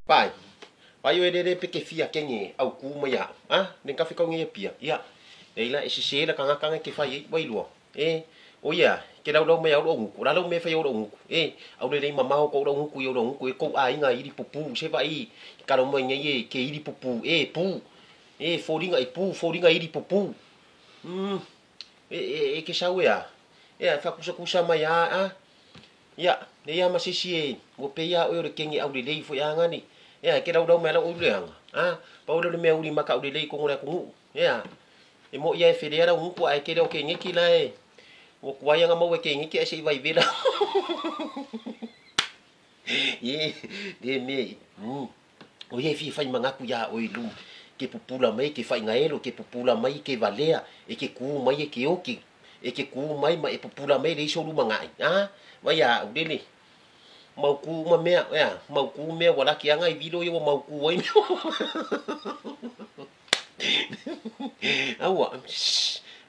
Vai, vai o elele pe ke fia kenge au ku mai a, a, ne ka whekau nge pia, ia. E ila e sese la kanga kanga ke whai e, wailua. E, o ia, ke lau lau mai au lo nguku, la lau me whai au lo nguku. E, au le lei mamao ko lo nguku i au lo nguku, e kou a inga iri pupu, se vai, ka lau mai nge e, ke iri pupu, e, pu. E, fōringa i pu, fōringa iri pupu. E, e, e ke sau e a. E a, whakusakusa mai a, a. Ia, le ia ma sisi e, ua pe ia oe o le kenge au le lei fo ia ngani. E a, ke lau lau mai lau ule anga. A, pa ule le mea uli maka ule lei kongo le aku ngu. E a, e mo ia e fere ala nguku a e kere o ke ngeki la e. Ua kuai anga mau e ke ngeki a se i vai vela. E, le me, O ia e fia fai mangaku ia oe lu. Ke pupula mai ke whainga elo, ke pupula mai ke valea, e ke kū mai e ke oki, e ke kū mai ma e pupula mai le iso luma ngai. A, vai a ulele. Mau kū ma mea, ea, mau kū mea wala ki anga i vilo ia wa mau kū ai mea. Aua,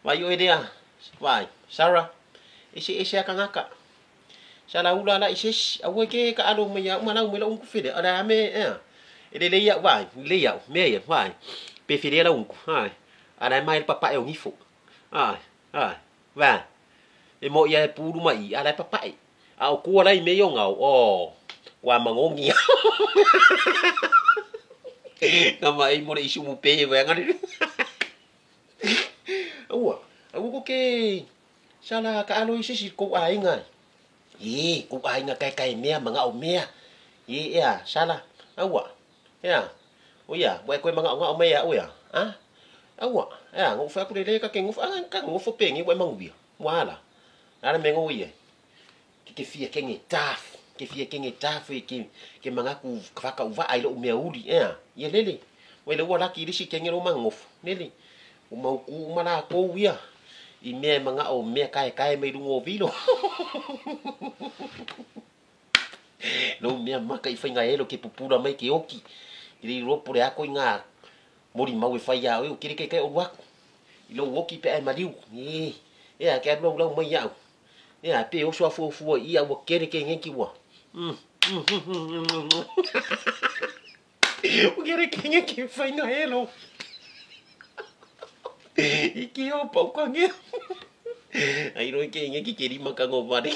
vai oe lea, vai, Sarah, ese ese a kangaka. Sa la ula la i sesi, aua ke ka alo mai au malau mai la unku fele, ala me, ea. E le lei au, vai, lei au, mea ia, vai. Pe fele la unku, vai. Ala mai le papae o ngifo. Ai, ai, vai. E mo ia e pulu mai, ala e papae. A o kua lai me yo ngau, oh, wa mangongi. Ka mai mo le isu mu pe vai ngari. Aua, aua ko ke sala ka alo i sesi kou ainga. E, kou ainga kai kai mea manga o mea. E, ea, sala, aua. Ea, o ia, wa koe manga o ngao mea o ia. A? Aua, ea, ngofa ku le le ka ke ngofa, ka ngofa pe ngi wa manguia. Wala. Ala me ngo ia. Ke fia kenge taf, ke fia kenge taf e ke mangaku whaka uwa ai lo mea uri, ea. Ia lele. Wai le ua laki risi kenge ro mangofu. Lele. O mau ku mala kou ia. I mea manga o mea kae kae mai runga o vilo. Lo mea maka i whainga elo ke pupura mai ke oki. I rei ropo le ako i ngā mori mau e whai au e o kere kai kai o ruaku. I lo oki pe ai mariu. E, ea, ke aru lau mai au. Ea, pe oso a fua fua i au kere ke ngenki wa. O kere ke ngenki whainga elo. I ki o pau ka nge. Ai roi ke ngenki ke rima ka ngo ware.